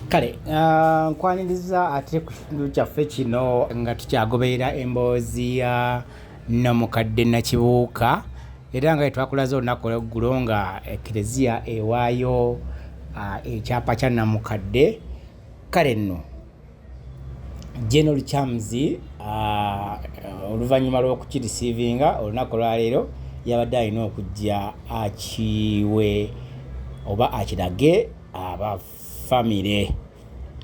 Kale nkwaniriza ate ku kitundu kyaffe kino nga tukyagoberera emboozi ya Namukadde Nakibuuka era nga twakulaze olunaku olweggulo nga Eklezia ewaayo ekyapa kya Namukadde. Kale nno General Lukyamuzi oluvannyuma lw'okukirisiivinga olunaku olwaleero yabadde alina okujja akiwe oba akirage aba famire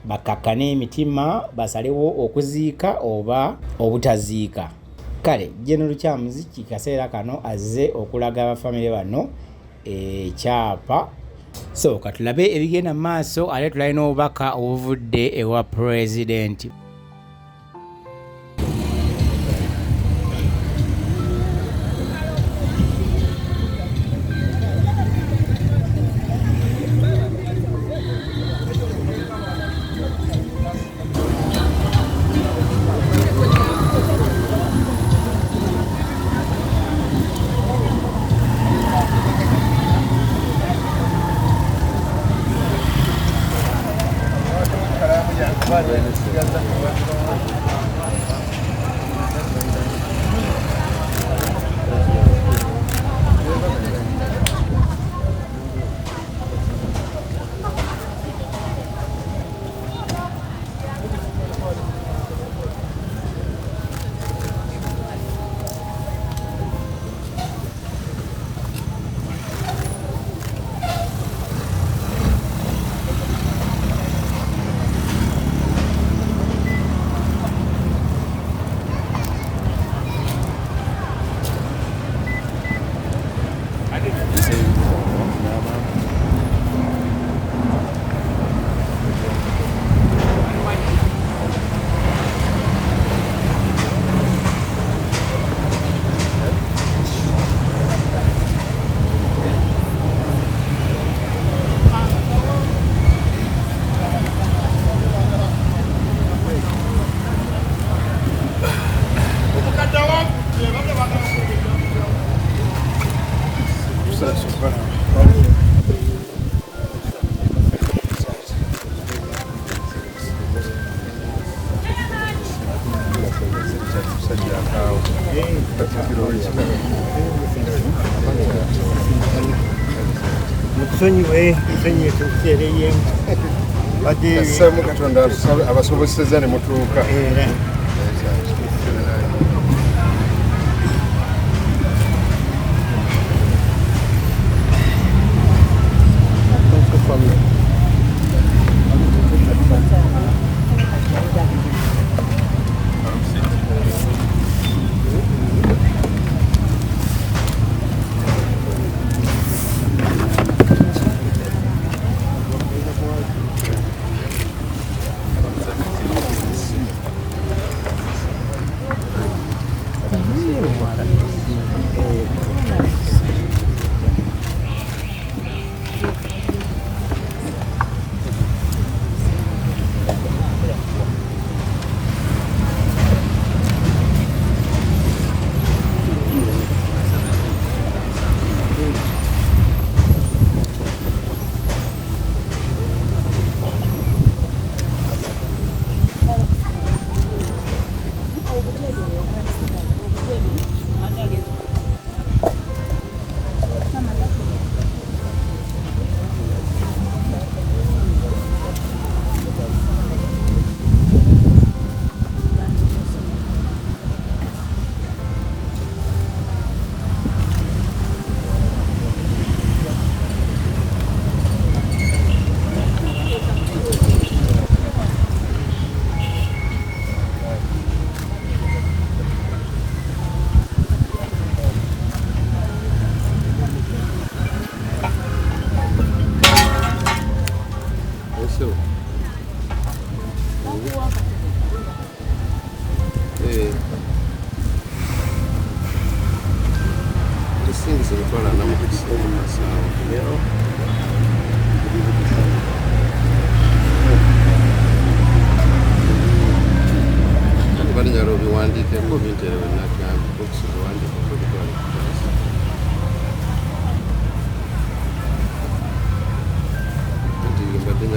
bakkakkane emitima basalewo okuziika oba obutaziika. Kale General Lukyamuzi kikaseera kano azze okulaga aba famire bano ekyapa. So katulabe ebigenda mu maaso ate tulabe n'obubaka obuvudde ewa pulezidenti. Mutusonyiwe, tusonyiwe tukukyereyemu. Kassamu Katonda abasobosezza ne mutuuka. Era.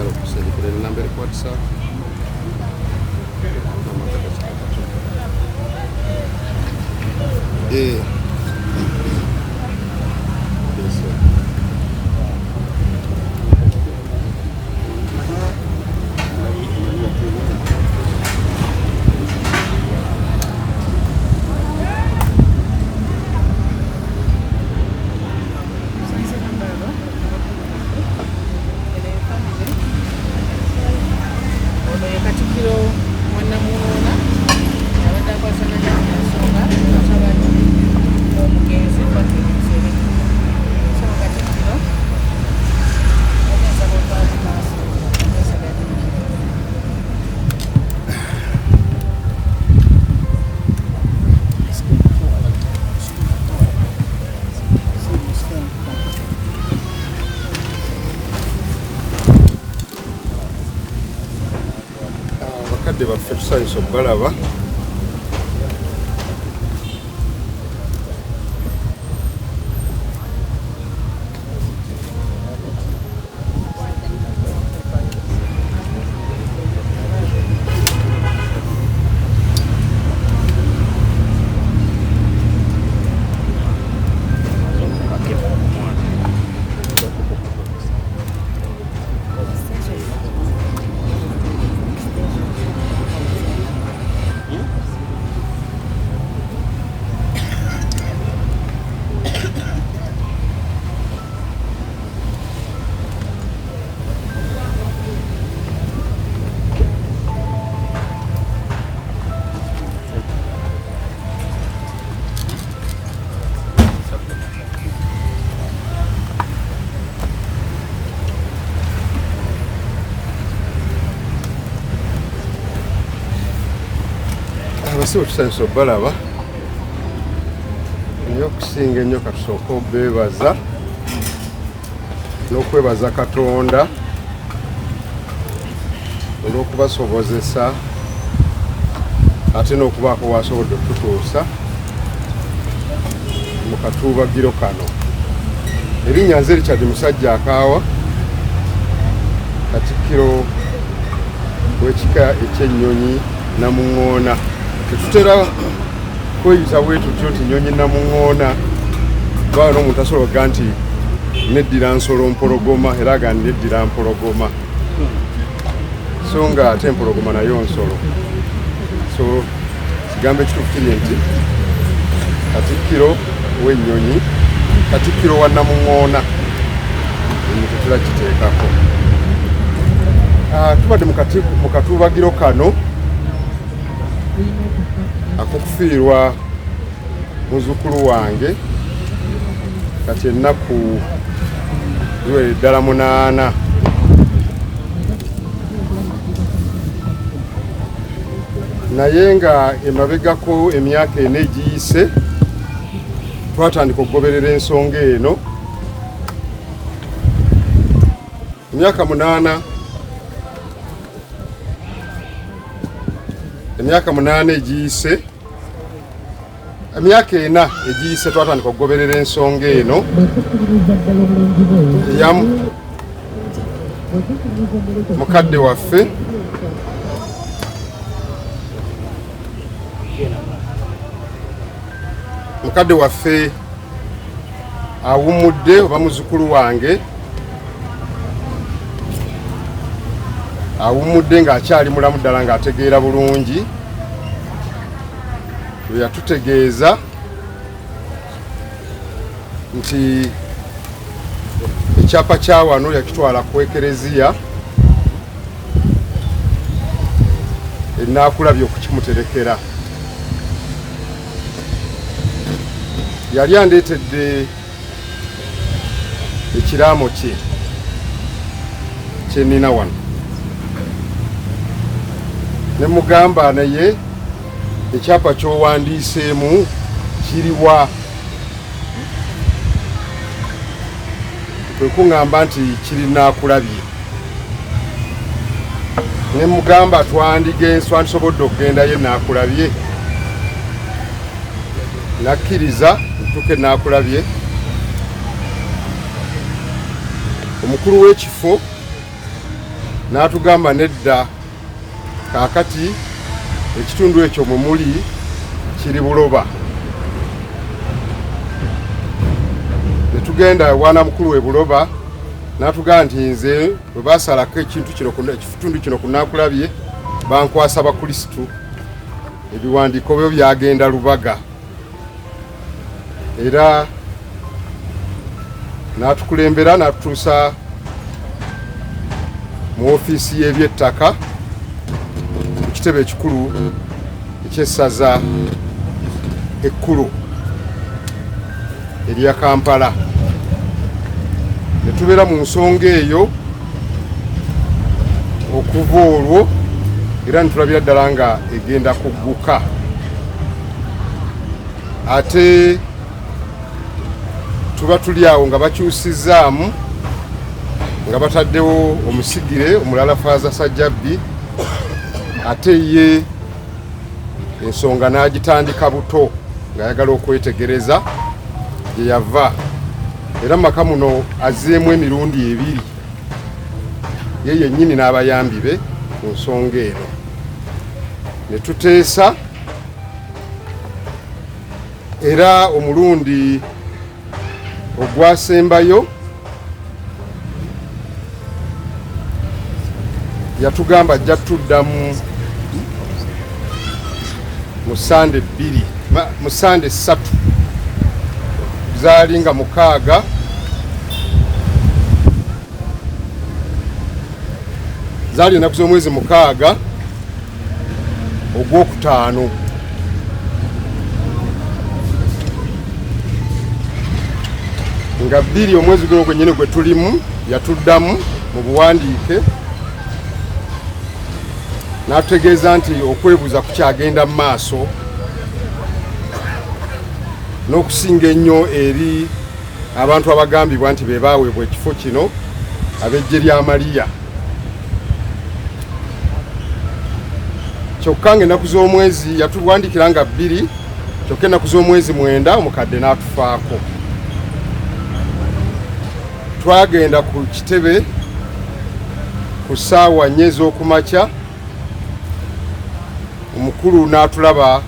Ayagala okusindikira enamba eri ku WhatsApp. Eh. Yes, sir. Ono ye Katikkiro wa Namuŋŋoona, abadde akwasaganya ensonga mutabani w'omugenzi Patrick Musobe. Ssebo Katikkiro, mbadde nsaba otwale mu maaso okwasaganya. Abakadde baffe tusanyusa okubalaba. Abasibo tusanyusa okubalaba, naye okusinga ennyo katusooke obeebaza n'okwebaza Katonda olw'okubasobozesa ate n'okubaako wasobodde okututuusa mu katuubagiro kano. Erinnya nze Richard Musajja Akaawa, Katikkiro w'ekika eky'ennyonyi Namuŋŋoona. Tetutera kweyita bwe tutyo nti nnyonyi Namuŋŋoona, kubanga n'omuntu asobola okuga nti neddira nsolo mpologoma, era aga neddira mpologoma, so nga ate empologoma nayo nsolo. So kigambo ekituufu kiri nti Katikkiro w'ennyonyi, Katikkiro wa Namuŋŋoona, enyo tetera kiteekako. Tubadde mu katuubagiro kano ak'okufiirwa muzzukulu wange kati ennaku ziwere ddala 8. Naye nga emabegako emyaka 4 egiyise twatandika okugoberera ensonga eno. Emyaka 8, emyaka 8 egiyise, emyaka 4 egiyise twatandika okugoberera ensonga eno eya mukadde waffe awummudde oba muzzukulu wange awummudde ng'akyali mulamu ddala ng'ategeera bulungi, bwe yatutegeeza nti ekyapa kya wano yakitwala ku ekereziya enaakulabye okukimuterekera. Yali andeetedde ekiraamo kye kyenina wano, ne mugamba naye ekyapa ky'owandiiseemu kiriwa? Kwe kuŋŋamba nti kiri naakulabye. Ne mugamba twandisobodde okugendayo naakulabye. Nakkiriza ntuuke naakulabye. Omukulu w'ekifo N'atugamba nedda, kaakati ekitundu ekyo mwe muli kiri Buloba. Ne tugenda ewa mukulu we Buloba, n'atugamba nti nze bwe basalako ekintu kino, ekitundu kino ku Nakulabye, bankwasa Bakrisitu, ebiwandiiko byo byagenda Lubaga. Era n'atukulembera n'atutuusa mu ofiisi y'ebyettaka ku kitebe ekikulu eky'essaza ekkulu erya Kampala. Ne tubeera mu nsonga eyo okuva olwo, era nitulabira ddala nga egenda kugguka. Ate tuba tuli awo nga bakyusizaamu, nga bataddewo omusigire omulala, Faaza Sajjabbi, ate ye ensonga n'agitandika buto ng'ayagala okwetegereza gye yava. Era maka muno azzeemu emirundi ebiri, ye yennyini n'abayambi be ku nsonga eno. Ne tuteesa, era omulundi ogwasembayo yatugamba ajja tuddamu mu Sande 2, mu Sande 3, zaali nga 6, zaali ennaku z'omwezi 6 ogwokutaano. Nga 2 omwezi guno gwennyini gwe tulimu, yatuddamu mu buwandiike n'atutegeeza nti okwebuuza kukyagenda mu maaso, n'okusinga ennyo eri abantu abagambibwa nti be baaweebwa ekifo kino, ab'eggye lya Mariya. Kyokka ng'ennaku z'omwezi yatuwandikira nga 2, kyokka ennaku z'omwezi 9 omukadde n'atufaako. Twagenda ku kitebe ku ssaawa 4 ez'okumakya, omukulu n'atulaba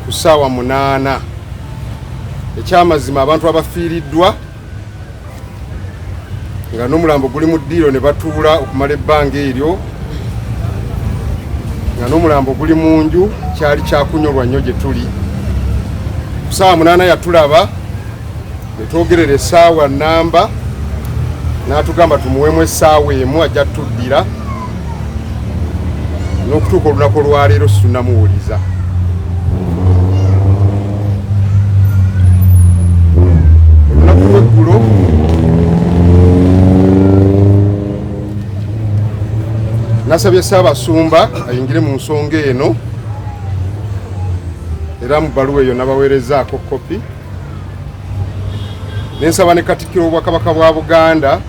ku ssaawa 8. Ekyamazima, abantu abafiiriddwa nga n'omulambo guli mu ddiiro ne batuula okumala ebbanga eryo nga n'omulambo guli mu nju, kyali kyakunyolwa nnyo gye tuli. Ku ssaawa 8 yatulaba, ne twogerera essaawa namba, n'atugamba tumuweemu essaawa emu ajja tuddira. N'okutuuka olunaku olwaleero situnnamuwuliza. Olunaku lw'eggulo nasabye Ssaabasumba ayingire mu nsonga eno, era mu bbaluwa eyo nabaweerezaako kopi. Nensaba ne Katikkiro w'Obwakabaka bwa Buganda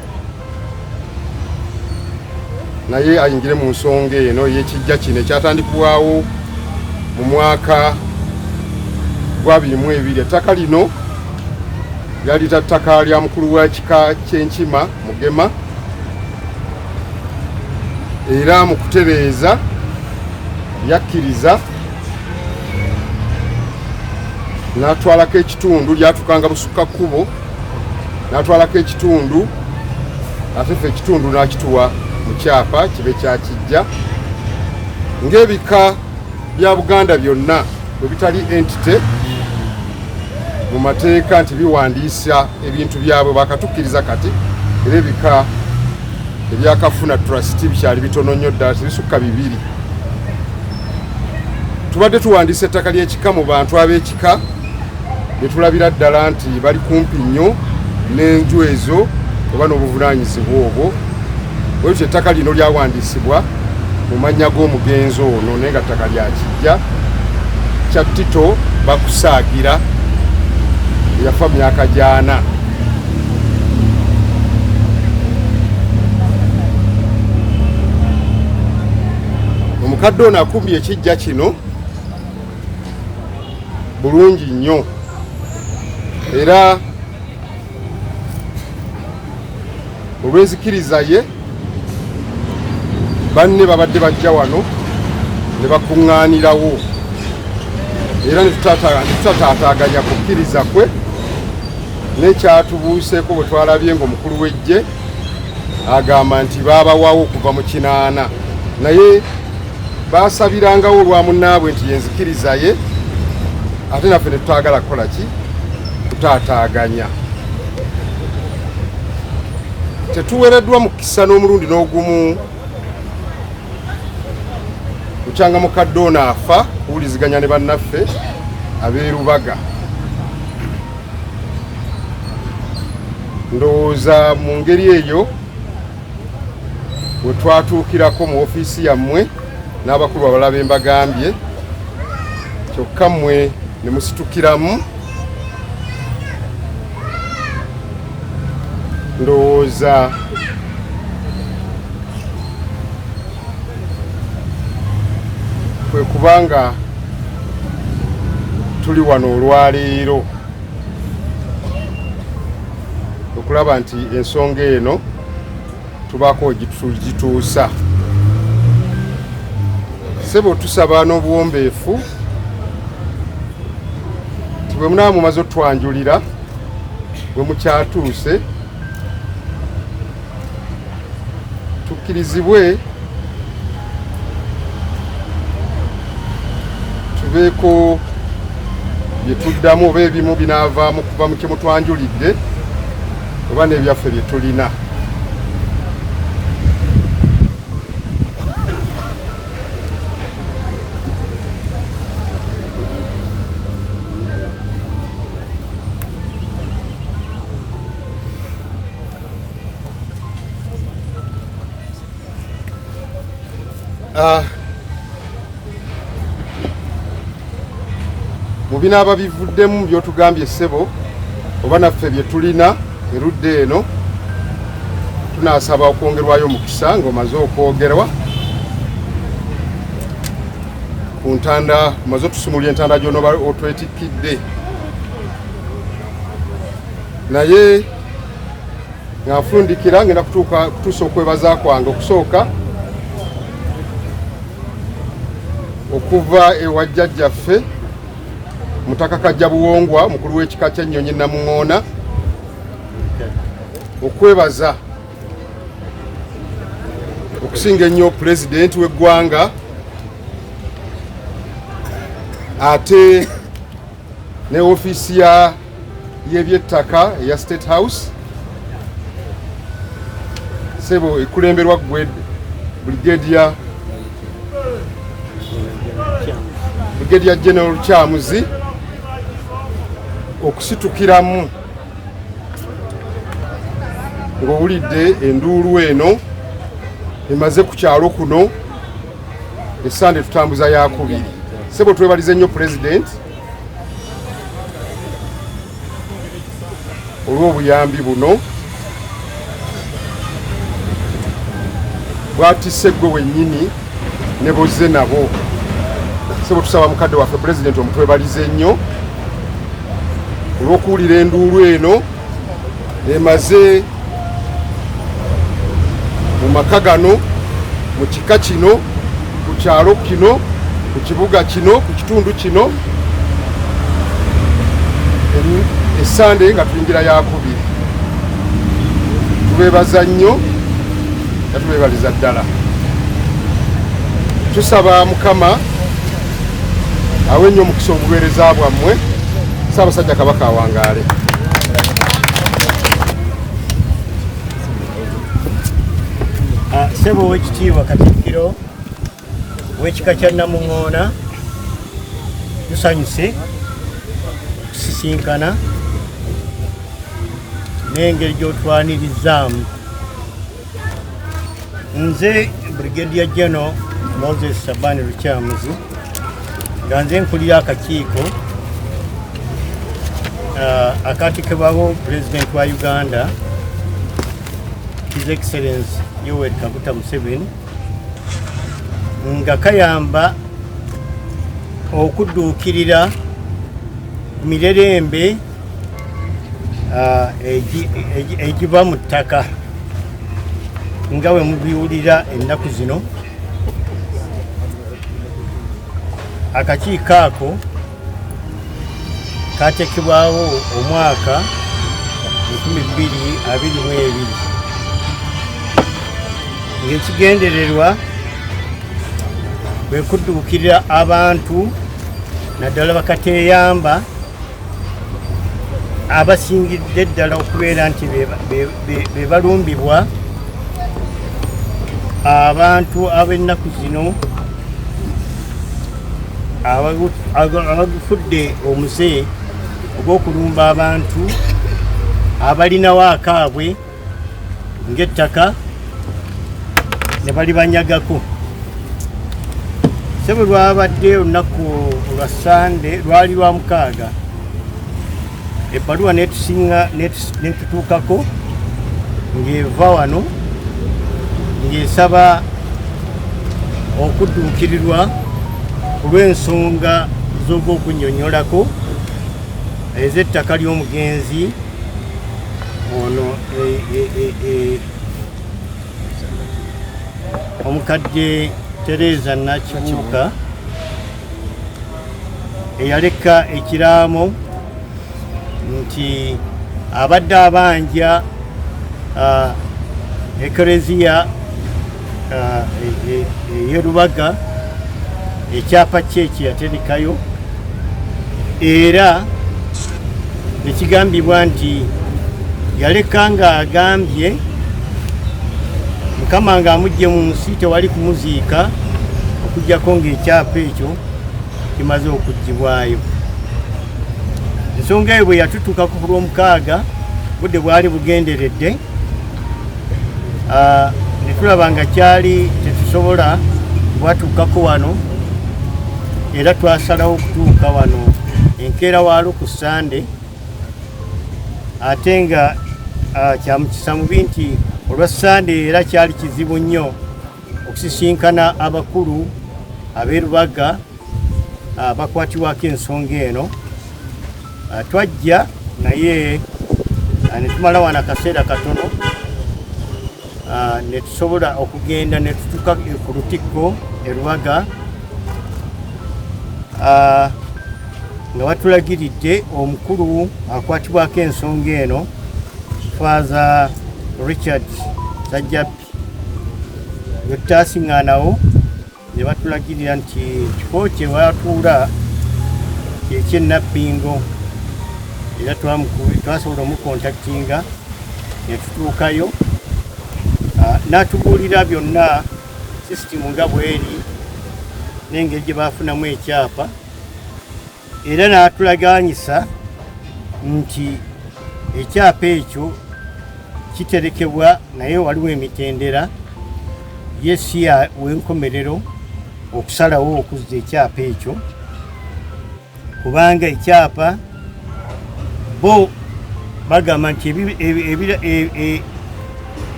naye ayingire mu nsonga eno ey'ekijja kino ekyatandikibwawo mu mwaka gwa 2022. Ettaka lino lyali ttaka lya mukulu w'ekika ky'Enkima Mugema, era mu kutereeza yakkiriza n'atwalako ekitundu. Lyatukanga busukka kkubo, n'atwalako ekitundu, ate ffe ekitundu n'akituwa mu kyapa kibe kyakijja. Ng'ebika bya Buganda byonna bwe bitali entity mu mateeka nti biwandiisa ebintu byabwe, bakatukkiriza kati, era ebika ebyakafuna trust bikyali bitono nnyo ddala, tebisukka 2. Tubadde tuwandiisa ettaka ly'ekika mu bantu ab'ekika ne tulabira ddala nti bali kumpi nnyo n'enju ezo oba n'obuvunaanyizibwa obwo. Bwetyo ettaka lino lyawandiisibwa mu mannya g'omugenzi ono, naye nga ttaka lya kijja kya Tito Bakusaagira eyafa myaka gyana. Omukadde ono akumbye ekijja kino bulungi nnyo, era olw'enzikiriza ye Banne babadde bajja wano ne bakuŋŋaanirawo era ne tutataataaganya kukkiriza kwe n'ekyatubuuseeko bwe twalabye ng'omukulu w'eggye agamba nti baabawawo okuva mu 80, naye baasabirangawo olwa munnaabwe nti yenzikiriza ye, ate naffe ne tutaagala kukola ki, kutaataaganya. Tetuwereddwa mukisa n'omulundi n'ogumu kukyanga mukadde ono afa kuwuliziganya ne bannaffe ab'erubaga. Ndowooza mu ngeri eyo we twatuukirako mu ofiisi yammwe n'abakulu abalala be mbagambye, kyokka mmwe ne musitukiramu. Ndowooza kwe kubanga tuli wano olwaleero okulaba nti ensonga eno tubaako gituusa. Ssebo, tusaba n'obuwombeefu nti bwe munaaba mumaze otwanjulira bwe mukyatuuse, tukkirizibwe tubeeko bye tuddamu oba ebimu binaavaamu kuva mu kye mutwanjulidde oba n'ebyaffe bye tulina. Mu binaaba bivuddemu by'otugambye ssebo oba naffe bye tulina erudda eno, tunaasaba okwongerwayo omukisa ng'omaze okwogerwa ku ntanda, omaze otusumulya entanda gy'onoba otwetikkidde. Naye nga nfundikira, ngenda kutuusa okwebaza kwange okusooka okuva ewa jjajjaffe Mutaka Kajja Buwongwa, mukulu w'ekika ky'Ennyonyi Namuŋoona, okwebaza okusinga ennyo pulezidenti w'eggwanga ate ne ofiisi ya y'ebyettaka eya State House, sebo, ekulemberwa gwe Brigadier General Lukyamuzi, okusitukiramu ng'owulidde enduulu eno emaze ku kyalo kuno esande tutambuza yakubiri. Sebo, twebalize nnyo pulezidenti olw'obuyambi buno bwatisse gwe wennyini ne bozze nabo. Sebo, tusaba mukadde waffe pulezidenti omutwebalize nnyo olw'okuwulira enduulu eno emaze mu maka gano, mu kika kino, ku kyalo kino, ku kibuga kino, ku kitundu kino, esande nga tuyingira yakubiri. Tubeebaza nnyo nga tubeebaliza ddala. Tusaba Mukama awe nnyo omukisa obuweereza bwammwe. Ssaabasajja Kabaka awangaale. Ssebo ow'ekitiibwa Katikkiro w'ekika kya Namuŋoona, tusanyuse okusisinkana n'engeri gy'otwanirizaamu. Nze Brigadier General Moses Sabani Lukyamuzi, nga nze nkulira akakiiko akateekebwawo Pulezidenti wa Uganda, His Excellence Yoweri Kaguta Museveni, nga kayamba okudduukirira ku mirerembe egiva mu ttaka. Nga bwe mubiwulira ennaku zino, akakiiko ako kateekebwawo omwaka 2022 ng'ekigendererwa kwe kudduukirira abantu naddala bakateeyamba abasingidde ddala okubeera nti be balumbibwa abantu ab'ennaku zino abagufudde omuze ogw'okulumba abantu abalinawo akaabwe ng'ettaka ne balibanyagako. Ssebo, lwabadde olunaku lwa Sande, lwali lwa mukaaga, ebbaluwa netusinga netutuukako ng'eva wano ng'esaba okudduukirirwa ku lw'ensonga z'ogw'okunnyonnyolako ez'ettaka ly'omugenzi ono omukadde Tereza Nakibuuka eyaleka ekiraamo nti abadde abanja Ekereziya ey'e Lubaga ekyapa kye kyeyaterekayo, era nekigambibwa nti yaleka ng'agambye Mukama ng'amuggye mu nsi tewali kumuziika okuggyako ng'ekyapa ekyo kimaze okuggyibwayo. Ensonga eyo bwe yatutuukako ku Lwomukaaga, budde bwali bugenderedde, ne tulaba nga kyali tetusobola kubatuukako wano, era twasalawo okutuuka wano enkeera waalo ku Sande. Ate nga kyamukisa mubi nti olwa Sande era kyali kizibu nnyo okusisinkana abakulu ab'e Lubaga bakwatibwako ensonga eno. Twajja naye ne tumala wano akaseera katono ne tusobola okugenda ne tutuuka ku lutikko e Lubaga nga batulagiridde omukulu akwatibwako ensonga eno, Father Richard Sajjabbi, gwe tutasiŋŋaanawo ne batulagirira nti ekifo kye watuula kyeky'e Nabbingo, era twasobola omukontaktinga ne tutuukayo n'atubuulira byonna sisitimu nga bweri n'engeri gye bafunamu ekyapa, era n'atulaganyisa nti ekyapa ekyo kiterekebwa naye waliwo emitendera, ye si w'enkomerero okusalawo okuzza ekyapa ekyo, kubanga ekyapa bo bagamba nti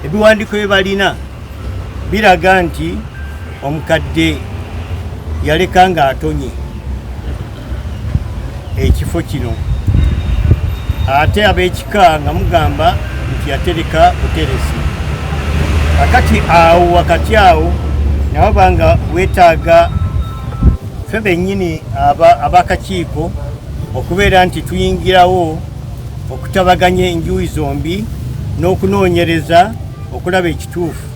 ebiwandiiko bye balina biraga nti omukadde yaleka ng'atonye ekifo kino, ate ab'ekika nga mugamba nti yatereka buteresi. Kakati awo wakati awo nababa nga weetaaga ffe bennyini ab'akakiiko okubeera nti tuyingirawo okutabaganya enjuyi zombi n'okunoonyereza okulaba ekituufu.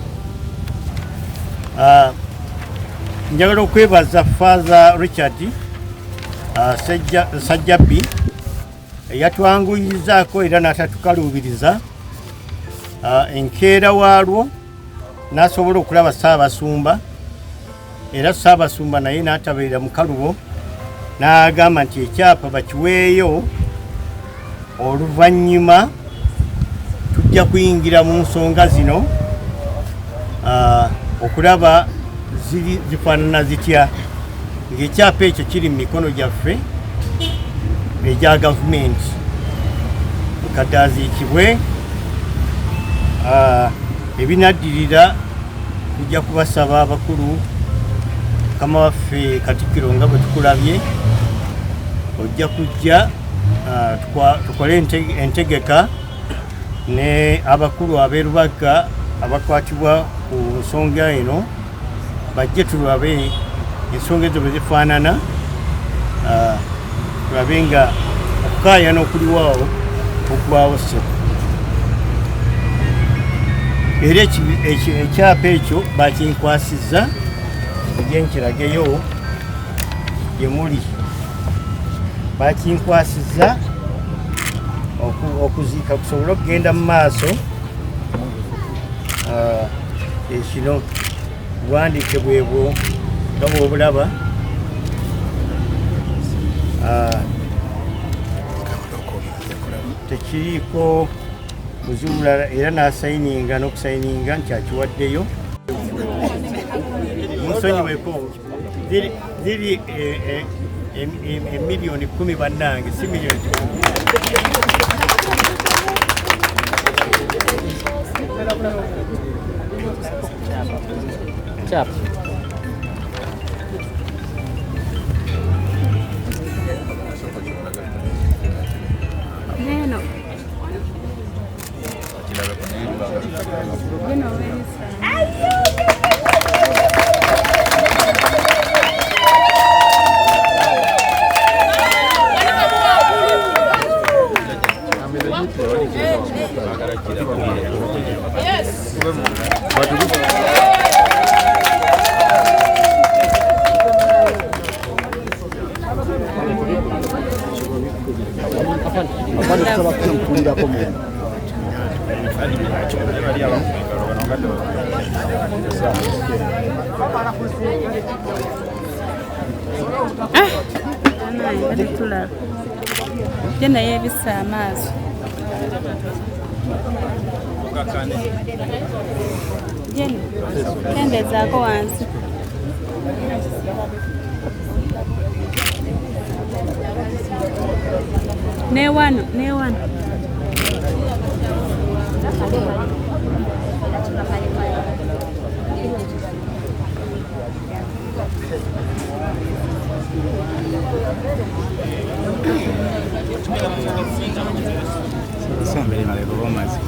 Njagala okwebaza Father Richard Sajjabbi eyatwanguyizaako era n'atatukaluubiriza enkeera waalwo n'asobola okulaba Ssaabasumba, era Ssaabasumba naye n'atabeera mukalubo n'agamba nti ekyapa bakiweeyo, oluvannyuma tujja kuyingira mu nsonga zino okulaba ziri zifaanana zitya, ng'ekyapa ekyo kiri mu mikono gyaffe egya gavumenti. Mukadde aziikibwe, ebinaddirira tujja kubasaba abakulu. Mukama waffe Katikkiro, nga bwe tukulabye, ojja kujja tukole entegeka ne abakulu ab'e Lubaga. abakwatibwa ku nsonga eno bajje tulabe ensonga ezo bwe zifaanana, tulabe nga okukaayana okuliwo awo okuggwawo ssebo. Era ekyapa ekyo bakinkwasizza ejje nkirageyo gye muli, bakinkwasizza okuziika kusobole okugenda mu maaso. Ekino buwandiike bwebwo nga bwobulaba. Tekiriiko buzibu bulala, era n'asayininga n'okusayininga nti akiwaddeyo. Munsonyiweko, ziri 10 million bannange, si 1 million. Kyapa. Neno. Bino webisa. Afande, tusaba kukulirako munda. Anaye bali tulaba. Je naye ebisa amaaso. Jeni, kendezaako wansi. Ne wano, ne wano. Sembere mabega oba omaze.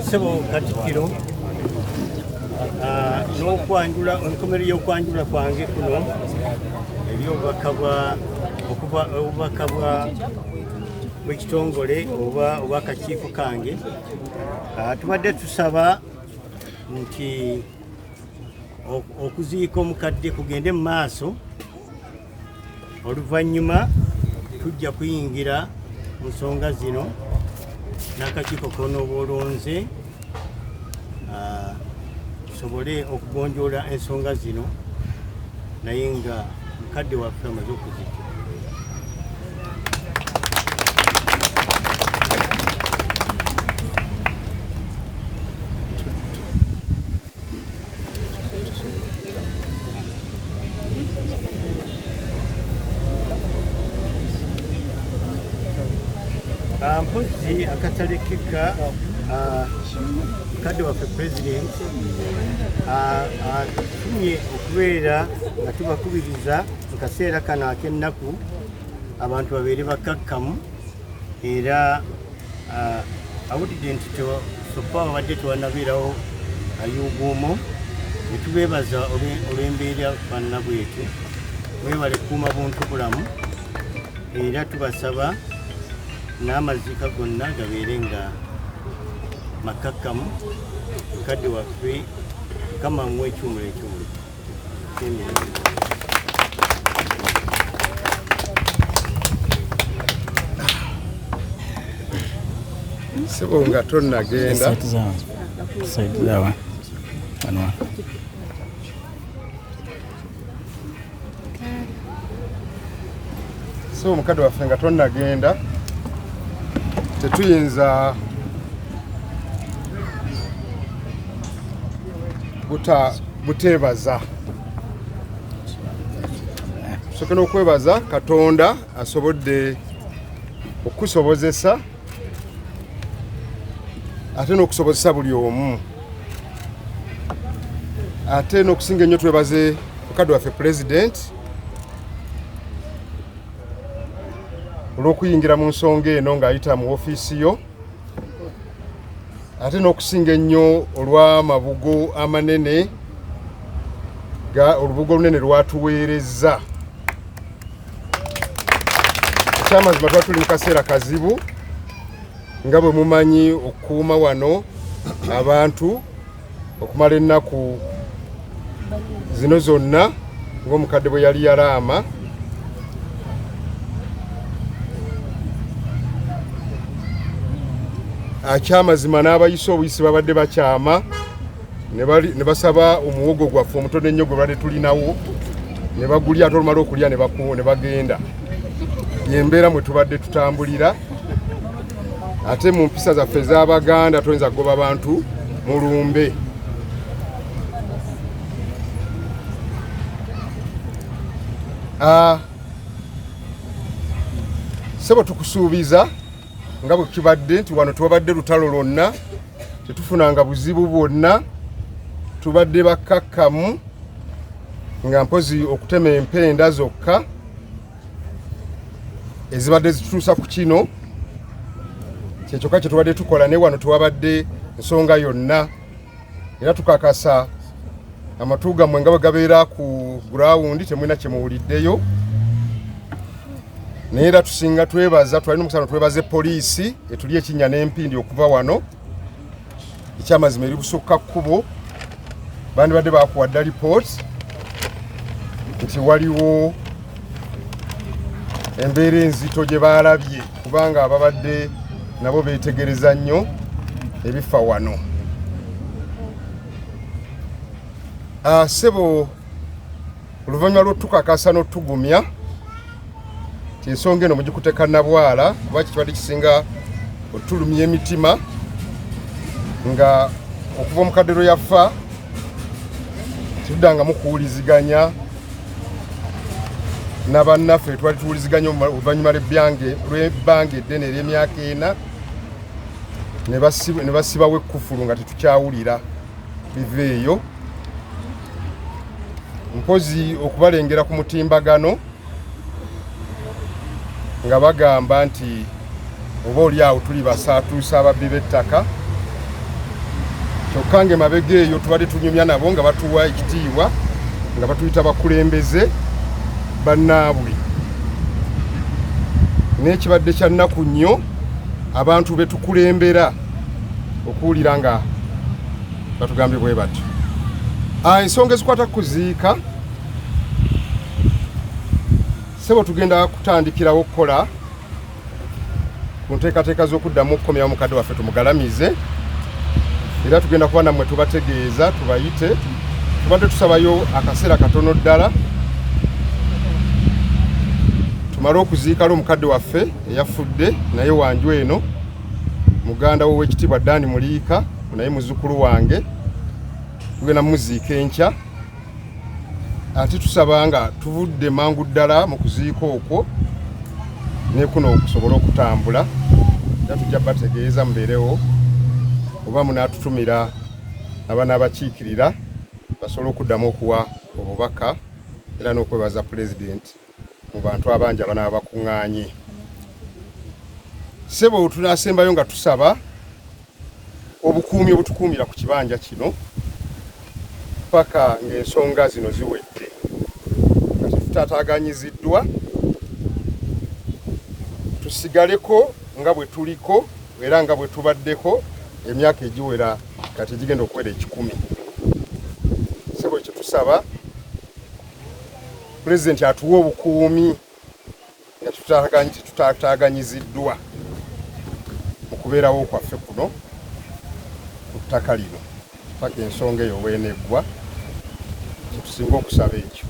Ssebo Katikkiro, n'okwanjula enkomerero y'okwanjula kwange kuno eri obubaka bwa okuva obubaka bwa bw'ekitongole oba akakiiko kange. Tubadde tusaba nti okuziika omukadde kugende mu maaso, oluvannyuma tujja kuyingira mu nsonga zino n'akakiiko k'onooba olonze, tusobole okugonjoola ensonga zino, naye nga mukadde waffe amaze okuziikibwa. Mpozzi akatalekeka, mukadde waffe President atumye okubeera nga tubakubiriza mu kaseera kano ak'ennaku abantu babeere bakakkamu, era awulidde nti so far babadde tewanabeerawo ayuuguumo, ne tubeebaza olw'embeera banna bwetyo. Mwebale kukuuma buntu bulamu, era tubasaba n'amaziika gonna gabeere nga makakkamu. Mukadde waffe, Mukama amuwe ekiwumulo eky'omuliro emirembe. Sebo nga tonnagenda. Sebo mukadde waffe nga tonnagenda, tetuyinza buteebaza. Tusooke n'okwebaza Katonda asobodde okukusobozesa ate n'okusobozesa buli omu, ate n'okusinga ennyo twebaze mukadde waffe Pulezidenti olw'okuyingira mu nsonga eno ng'ayita mu ofiisi yo, ate n'okusinga ennyo olw'amabugo amanene olubugo olunene lwatuweerezza. Ekyamazima tuba tuli mu kaseera kazibu nga bwe mumanyi okukuuma wano abantu okumala ennaku zino zonna ng'omukadde bwe yali yalaama. Akyamazima n'abayise obuyisi babadde bakyama ne basaba omuwogo gwaffe omutono ennyo gwe badde tulinawo ne bagulya, ate olumala okulya ne bagenda. Y'embeera mwe tubadde tutambulira, ate mu mpisa zaffe ez'Abaganda toyinza kugoba bantu mulumbe. Ssebo tukusuubiza nga bwe kibadde nti wano tewabadde lutalo lwonna, tetufunanga buzibu bwonna, tubadde bakkakkamu nga mpozi okutema empenda zokka ezibadde zitutuusa ku kino kyekyokka kye tubadde tukola, naye wano tewabadde nsonga yonna. Era tukakasa amatu gammwe nga bwe gabeera ku gurawundi temulina kye muwuliddeyo, naye era tusinga twebaza, twalina omusano twebaze poliisi etuli ekinnya n'empindi okuva wano. Ekyamazima eri busukka kkubo, bandibadde bakuwa dda lipooti nti waliwo embeera enzito gye baalabye, kubanga ababadde nabo beetegereza nnyo ebifa wano. Ssebo oluvannyuma lw'otukakasa n'otugumya nti ensonga eno mugikuteka nabwala, kuba kikibadde kisinga otulumya emitima nga okuva omukadde lwe yafa tuddangamu kuwuliziganya na bannaffe twali tuwuliziganya oluvannyuma lw'ebbanga eddene ery'emyaka 4 ne basibawo ekkufulu nga tetukyawulira biveeyo, mpozi okubalengera ku mutimbagano nga bagamba nti oba oli awo tuli basaatuusa ababbi b'ettaka, kyokka ng'emabega eyo tubadde tunyumya nabo nga batuwa ekitiibwa nga batuyita bakulembeze bannaabwe. N'ekibadde kya nnaku nnyo abantu be tukulembera okuwulira nga batugambye bwe batyo. Ensonga ezikwata ku kuziika, ssebo tugenda kutandikirawo okukola ku nteekateeka z'okuddamu okukomyawo mukadde waffe tumugalamize, era tugenda kuba nammwe tubategeeza tubayite. Tubadde tusabayo akaseera katono ddala tumale okuziikala omukadde waffe eyafudde, naye wanju eno muganda we ow'ekitiibwa Dan Muliika, naye muzzukulu wange, tugenda muziika enkya. Ate tusaba nga tuvudde mangu ddala mu kuziika okwo ne kuno okusobola okutambula, era tujja bategeeza mubeerewo oba munaatutumira abanaabakiikirira basobole okuddamu okuwa obubaka era n'okwebaza Pulezidenti mu bantu abangi abanaaba bakuŋŋaanye. Ssebo tunaasembayo nga tusaba obukuumi obutukuumira ku kibanja kino paka ng'ensonga zino ziwedde, nga tetutaataaganyiziddwa, tusigaleko nga bwe tuliko era nga bwe tubaddeko emyaka egiwera kati egigenda okuwera 100. Ssebo ekyo tusaba Pulezidenti atuwe obukuumi nga tetutaataaganyiziddwa. okubeerawo kwaffe kuno ku ttaka lino paka ensonga eyo weeneggwa, kyetusinga okusaba ekyo.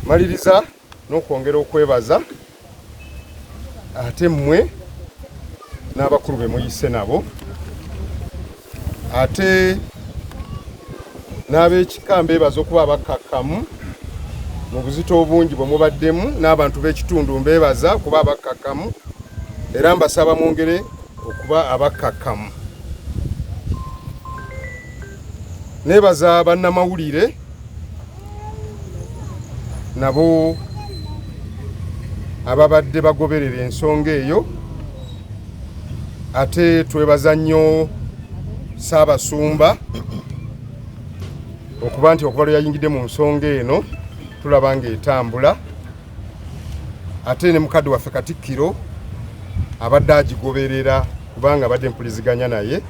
Maliriza n'okwongera okwebaza ate mmwe n'abakulu be muyise nabo, ate n'ab'ekika mbeebaza okuba abakkakkamu mu buzito obungi bwe mubaddemu, n'abantu b'ekitundu mbeebaza okuba abakkakkamu, era mbasaba mwongere okuba abakkakkamu. Neebaza bannamawulire nabo ababadde bagoberera ensonga eyo, ate twebaza nnyo Ssaabasumba okuba nti okuva lwe yayingidde mu nsonga eno tulaba ng'etambula, ate ne mukadde waffe Katikkiro abadde agigoberera kubanga abadde mpuliziganya naye.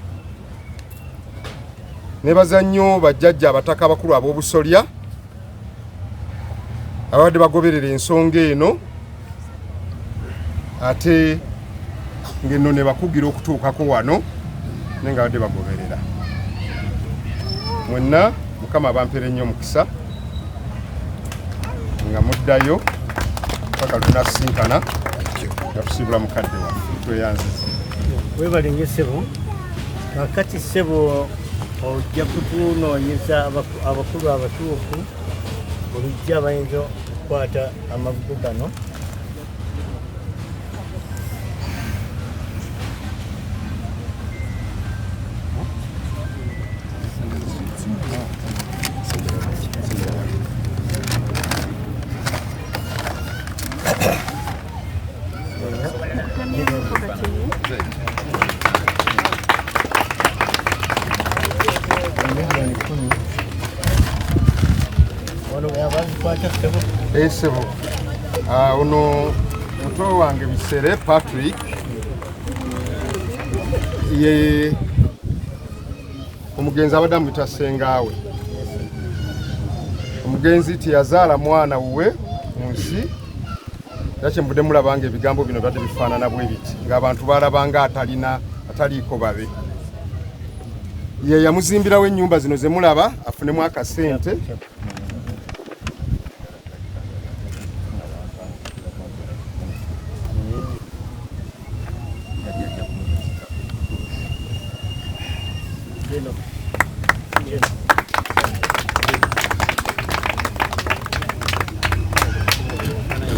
Nebaza nnyo bajjajja abataka abakulu ab'obusolya ababadde bagoberera ensonga eno, ate ng'enno ne bakugira okutuukako wano naye nga badde bagoberera. Mwenna Mukama abampere nnyo omukisa nga muddayo paka lunasinkana nga tusiibula mukadde waffe. Tweyanziza. Webale nnyo ssebo. Kakati ssebo ojja kutunoonyeza abakulu abatuufu bulijjo abayinza okukwata amabugo gano. Esebo ah, ono muto wange Bisere Patrick ye omugenzi abadde amuyita ssengaawe. Omugenzi teyazaala mwana wuwe mu nsi, era kyenvudde mulaba nga ebigambo bino byadde bifaanana bwe biti, ng'abantu balabanga atalina ataliiko babe. Ye yamuzimbirawo ennyumba zino ze mulaba afunemu akasente.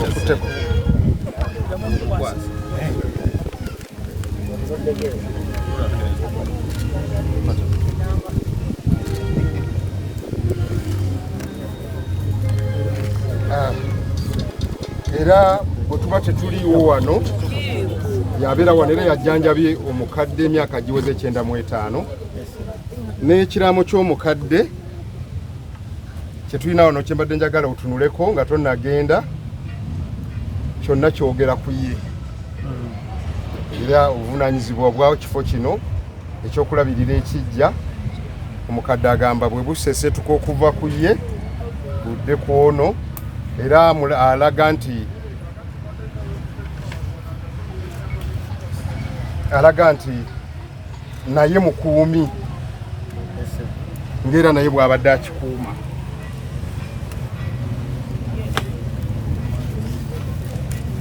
Okuteko. Ah, era bwe tuba tetuliiwo wano yabeera wano era yajjanjabye omukadde emyaka giweze 95 n'ekiraamo ky'omukadde kyetulina wano kyembadde njagala otunuleko nga tonnagenda kyonna kyogera ku ye era obuvunanyizibwa bwa kifo kino ekyokulabirira ekijja omukadde agamba bwe busesetuka okuva ku ye budde ku ono era alaga nti naye mukuumi ng'era naye bw'abadde akikuuma.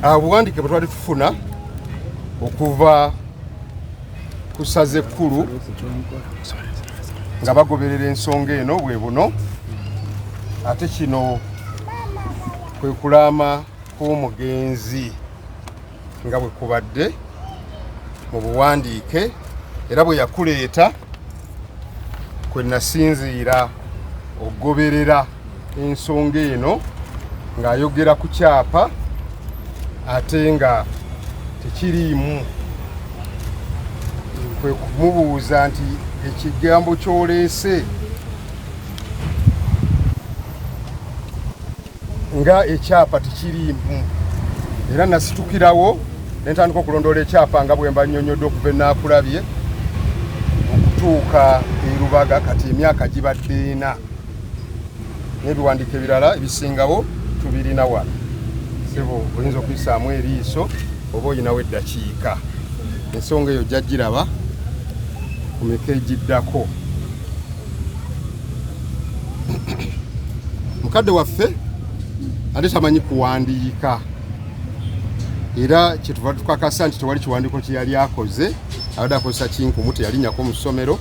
Obuwandiike bwe twali tufuna okuva ku ssaza ekkulu nga bagoberera ensonga eno bwe buno, ate kino kwe kulaama kw'omugenzi nga bwe kubadde mu buwandiike era bwe yakuleeta kwe nasinziira okugoberera ensonga eno ng'ayogera ku kyapa ate nga tekiriimu, kwe kumubuuza nti ekigambo ky'oleese nga ekyapa tekiriimu, era nasitukirawo ne ntandika okulondoola ekyapa nga bwe mba nnyonnyodde okuva enaakulabye okutuuka e Lubaga, kati emyaka gibadde ena n'ebiwandiiko ebirala ebisingawo tubirina wano. Sebo oyinza okuyisaamu eriiso oba olinawo eddakiika. Ensonga eyo ojja giraba ku miko egiddako. Mukadde waffe ate tamanyi kuwandiika, era kyetuva tukakasa nti tewali kiwandiiko kye yali akoze, abadde akozesa kinkumu, teyalinnyako mu ssomero.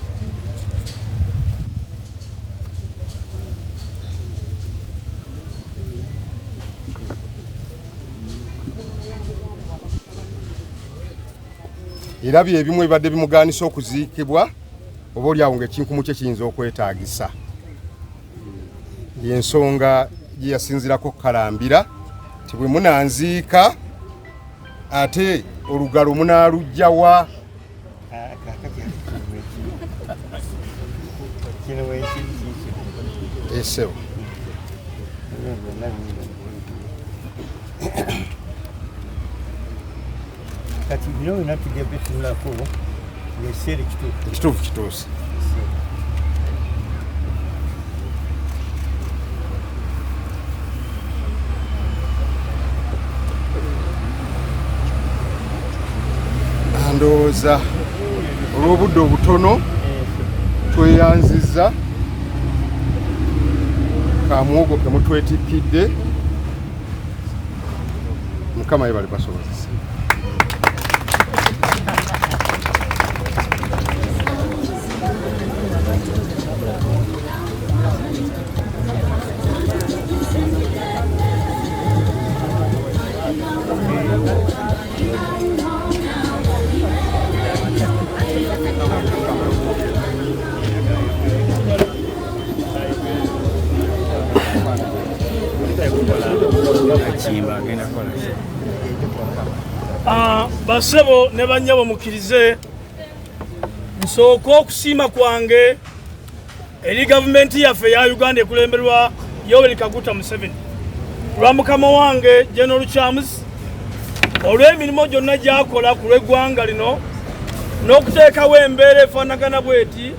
Era bye bimu ebibadde bimugaanisa okuziikibwa, oba oli awo ng'ekinkumu kye kiyinza okwetaagisa. Yensonga gye yasinzirako okukalambira nti bwe munanziika ate olugalo munaaluggya wa? Esebo kati bino byonna tujja bitunulako ng'ekiseera ekituufu ekituufu kituuse. Ndowooza olw'obudde obutono tweyanzizza kamuwogo ke mutwetikkidde. Mukama yebale basobozesa. Basebo ne bannyabo, mukkirize nsooke okusiima kwange eri gavumenti yaffe eya Uganda ekulemberwa Yoweri Kaguta Museveni, lwa mukama wange General Lukyamuzi olw'emirimu gyonna gy'akola ku lw'eggwanga lino n'okuteekawo embeera efaanagana bweti.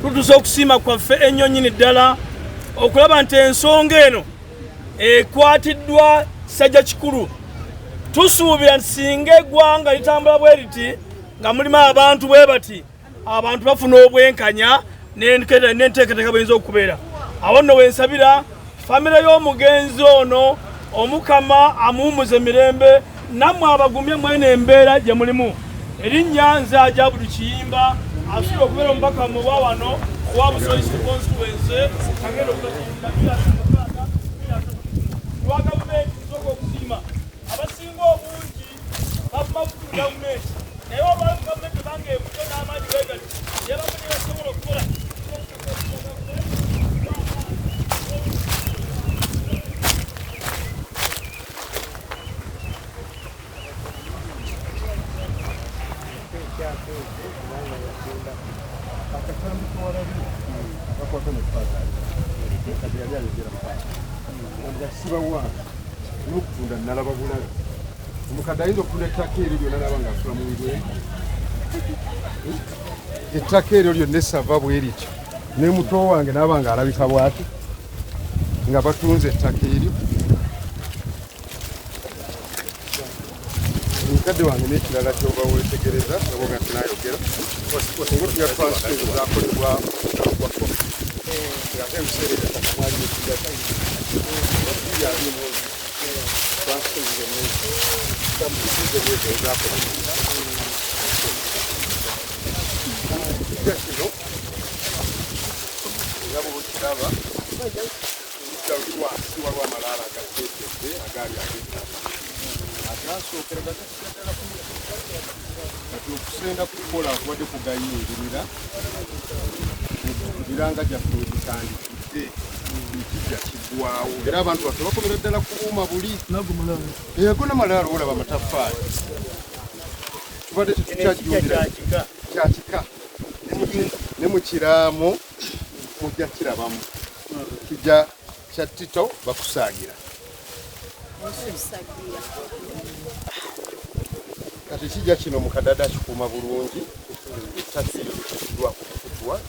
Tutuuse okusiima kwaffe ennyo nnyini ddala okulaba nti ensonga eno ekwatiddwa kisajja kikulu. Tusuubira nti singa eggwanga litambula bwe riti nga mulimu abantu bwe bati, abantu bafuna obwenkanya n'enteekateeka bweyinza okubeera. Awo nno wensabira famire y'omugenzi ono, Omukama amuwummuze mirembe, nammwe abagumye mwene embeera gye mulimu. Erinnya nze Ajabudu Kiyimba, asuubira okubeera omubaka mu wa wano owa Busoisi constituency, agenda okubakiikirira lwa gavumenti. Nsooka okusiima abasinga obungi bavuma ku gavumenti, naye olwali gavumenti ebanga ebuto n'amaanyi bwegati yebamu ne basobola okukola. Akatambi kewalabye akakwata ne faaza kati yali ayogera nga sibawa n'okutunda nalaba bulabe. Omukadde ayinza okutunda ettaka eryo lyonna naba nga asula mu nju ettaka eryo lyonna esava bwe lityo, ne muto wange naaba nga alabika bwati nga batunze ettaka eryo. Mukadde wange, n'ekirala kyoba wetegereza nga boga tinayogera, singa otunya transfer zakolebwa gwa covid, ng'ate ebiseera ebyo ettaka mwali byalimu transfer zonna ezo ezakolebwa. Kijja kino era bwekiraba oludda luli wansi waliwo amalaalo agateekedde agaali ag'ettaka agasookera gatuukira ddala ku mutwe. Kati okusenda kukola kubadde kugayingirira emiranga gyaffe wegitandikidde, ekijja kiggwawo era abantu baffe bakomera ddala kubuuma buli ego namalaalo. Olaba amataffaali, tubadde tetukyajjumbira kyakika ne mu kiraamo mujja kirabamu kijja kya Tito bakusaagira. Kati kijja kino mukadada akikuuma bulungi, takiddwako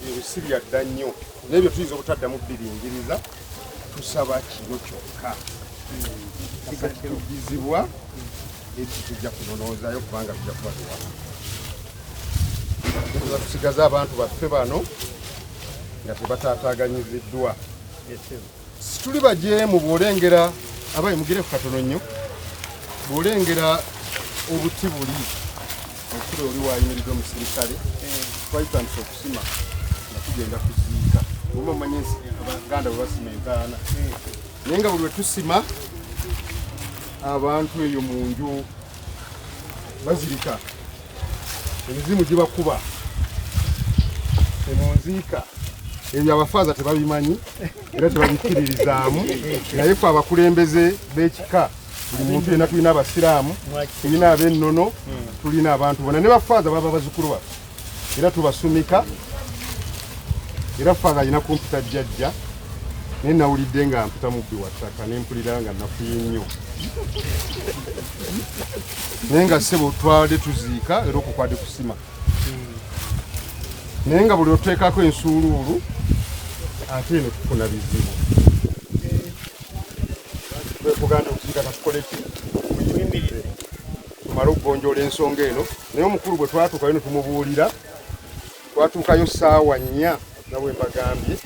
ebyo si byadda nnyo, n'ebyo tuyinza obutaddamu biringiriza. Tusaba kino kyokka kasakitugizibwa, eki tujja kunonoozaayo kubanga tujja kuba tuwa. Tubanza tusigaze abantu baffe bano nga tebataataaganyiziddwa. Situli bajeemu bw'olengera abayi mugire ku katono nnyo bw'olengera obuti buli omukulu oli wayimiridde omusirikale twali tutandise okusima nga tugenda kuziika oba omanyi Abaganda bwe basima entaana naye nga buli lwe tusima abantu eyo mu nju bazirika emizimu gibakuba temunziika ebyo abafaaza tebabimanyi era tebabikkiririzaamu naye fe abakulembeze b'ekika buli muntu yenna tulina abasiraamu tulina ab'ennono tulina abantu bona ne bafaaza baba bazukulu baffe era tubasumika era faaza alina kumpita jjajja naye nawulidde nga mpita mubbi wa ttaka ne mpulira nga nafuye nnyo naye nga ssebo twabadde tuziika era okwo kwade kusima naye nga buli oteekako ensuuluulu ate eno tufuna bizibu kwekuganda okuziika katukole ki tuyimirire tumale okugonjoola ensonga eno naye omukulu bwe twatuukayo ne tumubuulira twatuukayo ssaawa nnya nga bwe mbagambye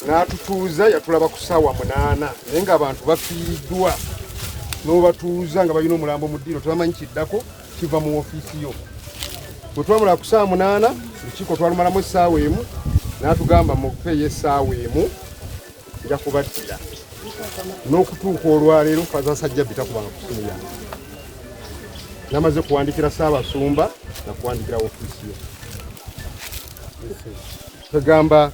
n'atutuuza yatulaba ku ssaawa 8 naye ng'abantu bafiiriddwa n'obatuuza nga balina omulambo mu ddiiro tebamanyi kiddako kiva mu ofiisi yo. Bwe twamulaba ku ssaawa 8 olukiiko twalumalamu essaawa emu n'atugamba mupeeyo essaawa emu nja kubaddira n'okutuuka olwaleero Faaza Sajjabbi takubanga ku ssimu yange. Namaze kuwandikira Ssaabasumba na kuwandikira ofiisi yo. Kagamba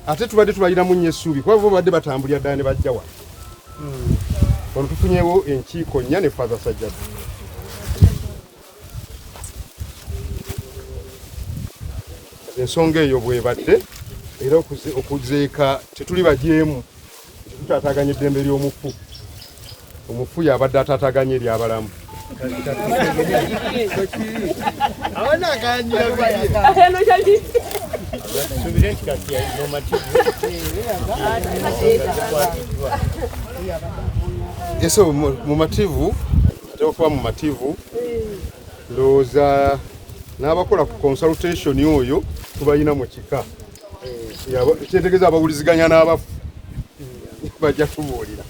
ate tubadde tubalinamu nnyo essuubi kuba bo babadde batambulira ddala ne bajja wano. Wano tufunyewo enkiiko nnya ne Faaza Sajjabbi. Ensonga eyo bwebadde era okuziika tetuli bajeemu tutaataganya eddembe ly'omufu. Omufu yabadde ataataganya ery'abalamu. Ese mumativu ate okuba mumativu ndowooza n'abakola ku consultation oyo tubalina mu kika kyetegeeza abawuliziganya n'abafu bajja tubuulira.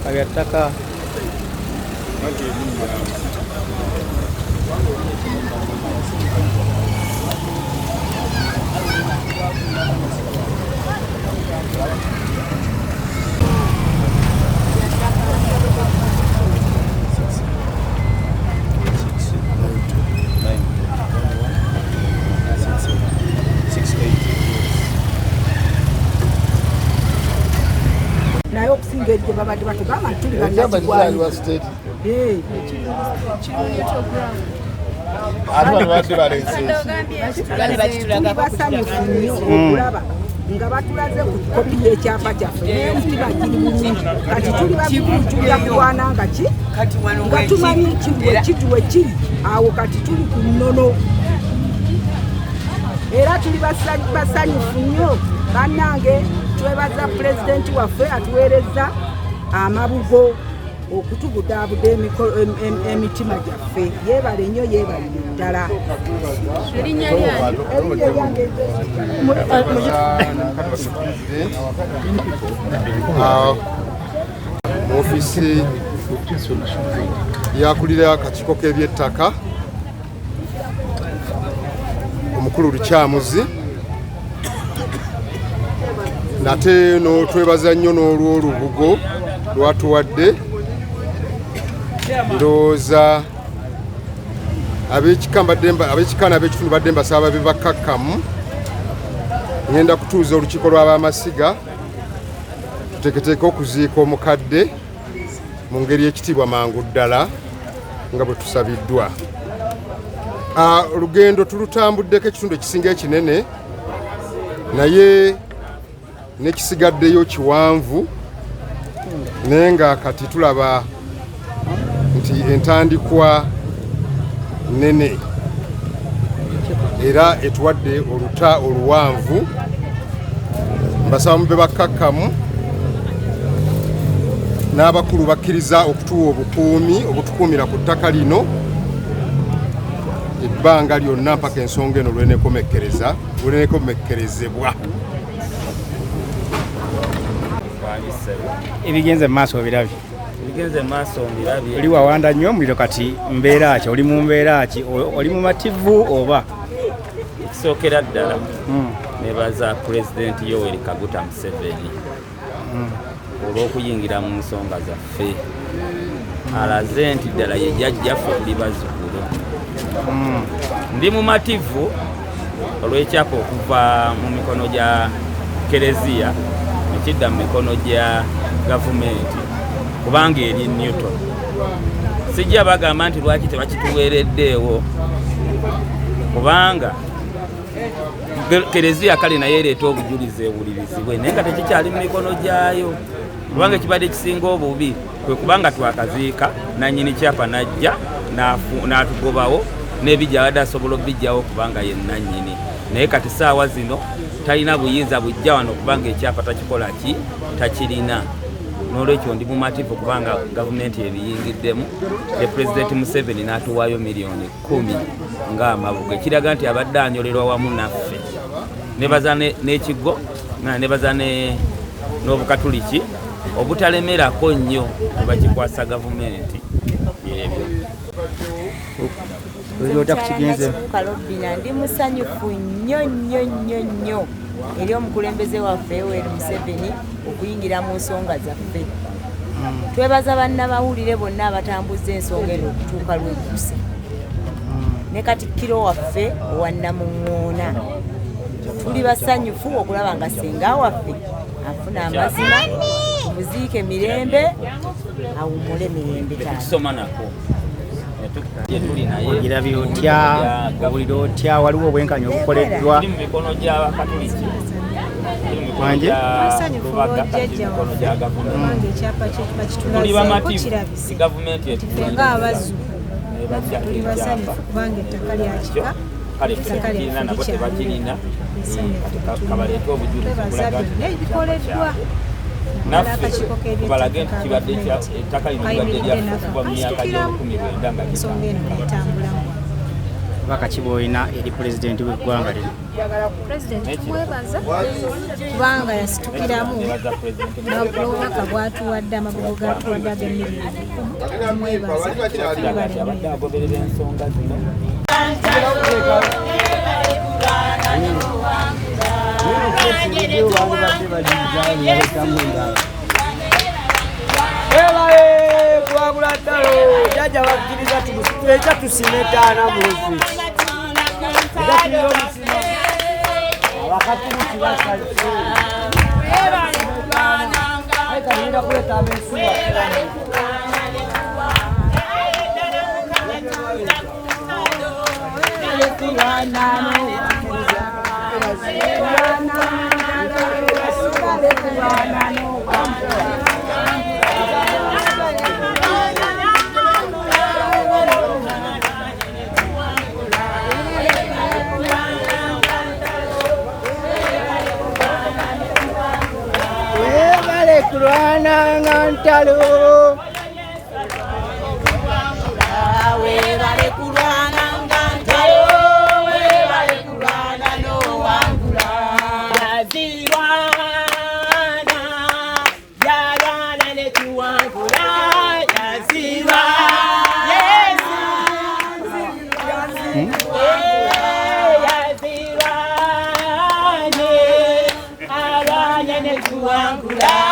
Kabyataka Naye okusinga eri gye babadde batugamba nti tuli bannakigwanyi. Tuli basanyufu nnyo okulaba nga batulaze ku kopi y'ekyapa kyaffe naye omutima giri bulungi. Kati tuli bagumu tujja kulwana nga ki nga tumanyi we kiri awo kati tuli ku nnono era tuli basanyufu nnyo bannange. Twebaza pulezidenti waffe atuweerezza amabugo okutubudaabuda emitima gyaffe. Yeebale nnyo, yeebale ddala. Erinnya lyange Mu ofiisi yakulira akakiiko k'ebyettaka omukulu Lukyamuzi Nate n'otwebaza nnyo n'olw'olubugo lwatuwadde. Ndowooza ab'ekika n'ab'ekitundu badde mbasaba babe bakkakkamu. Ngenda kutuuza olukiiko lw'abamasiga tuteeketeeke okuziika omukadde mu ngeri y'ekitiibwa mangu ddala nga bwe tusabiddwa. Olugendo tulutambuddeko ekitundu ekisinga ekinene, naye n'ekisigaddeyo kiwanvu, naye nga kati tulaba nti entandikwa nnene era etuwadde oluta oluwanvu. Mbasaba mube bakkakkamu, n'abakulu bakkiriza okutuwa obukuumi obutukuumira ku ttaka lino ebbanga lyonna mpaka ensonga eno lwenekomekkerezebwa. Ebigenze mu maaso obirabye? Ebigenze mu maaso mbirabye. Oli wawanda nnyo omuliro, kati mbeera ki? Oli mu mbeera ki? Oli mumativu oba? Ekisookera ddala nebaza Pulezidenti Yoweri Kaguta Museveni olw'okuyingira mu nsonga zaffe. Alaze nti ddala ye jjajjaffe, tuli bazzukulu. Ndi mumativu olw'ekyapa okuva mu mikono gya Kereziya nekidda mu mikono gya gavumenti, kubanga eri Newton. Sijja bagamba nti lwaki tebakituweereddeewo, kubanga Kereziya kale naye ereeta obujulizi ewulirizibwe, naye nga tekikyali mu mikono gyayo, kubanga ekibadde kisinga obubi kwe kubanga twakaziika nannyini kyapa najja n'atugobawo n'ebijja abadde asobola obijjawo kubanga ye nannyini, naye kati saawa zino talina buyinza bujja wano kubanga ekyapa takikola ki, takirina. N'olwekyo ndi mumativu kubanga gavumenti ebiyingiddemu ne Pulezidenti Museveni n'atuwaayo 10 millioni ng'amabugo, ekiraga nti abadde anyolerwa wamu naffe. Nebaza n'ekigo, nebaza n'obukatuliki obutalemerako nnyo ne bakikwasa gavumenti ebyo. Otya ku kigenze? Kalobina, ndi musanyufu nnyo nnyo nnyo nnyo eri omukulembeze waffe Yoweri Museveni okuyingira mu nsonga zaffe. Twebaza bannabawulire bonna abatambuza ensonga eno okutuuka lweguse, ne katikkiro waffe owa Namuŋŋoona. Tuli basanyufu okulaba nga senga waffe afuna amazima, tumuziike mirembe, awummule mirembe. Taata. Tetukisoma nako gyetuli naye. Ogirabye otya? Owulira otya? Waliwo obwenkanya obukoleddwa? Tuli mu mikono gy'abakatuliki, tuli mu mikono Wanje? gya Musanyufu Lubaga, kati olw'jjajja mu mikono waffe gya gavumenti. kubanga ekyapa kye Tuli bakitulazeeko bamativu kirabise. nti gavumenti Ffe ng'abazzukulu nebajja tuli basanyufu ekyapa kubanga ettaka lya kika, kale ettaka tekirina lyaffe nabo likyaliwo. tebakirina. Essanyu Kati kabaleete obujulizi twebaza obulaga nti byonna ebikoleddwa. Naffe Akakiiko tubalage nti k'ebyettaka kibadde gavumenti ettaka lino libadde kayimiridde lyaffe naffe okuva mu myaka kasitukiramu gy'olukumi lwenda nga ensonga eno netambulamu. Obubaka ki bw'olina eri pulezidenti w'eggwanga lino? Pulezidenti tumwebaza kubanga yasitukiramu n'obubaka bwatuwadde, amagogo gatuwadde ag'emiliyoni 10. Tumwebaza, Kiraga nti abadde agoberera ensonga zino. Webale kuwagula ttalo, jjajja bakkiriza ekya tusima etaana mu ofiisi era tulina omusima abakatuliki basanyuse aye kagenda kuleeta abensuba. Webale kulwananga ntalo. Webale kulwananga ntalo, webale kulwana n'owangula. Yazirwana, yalwana ne tuwangula, yazirwa Yesu. Eh, yazirwane, alwanye ne kuwangula.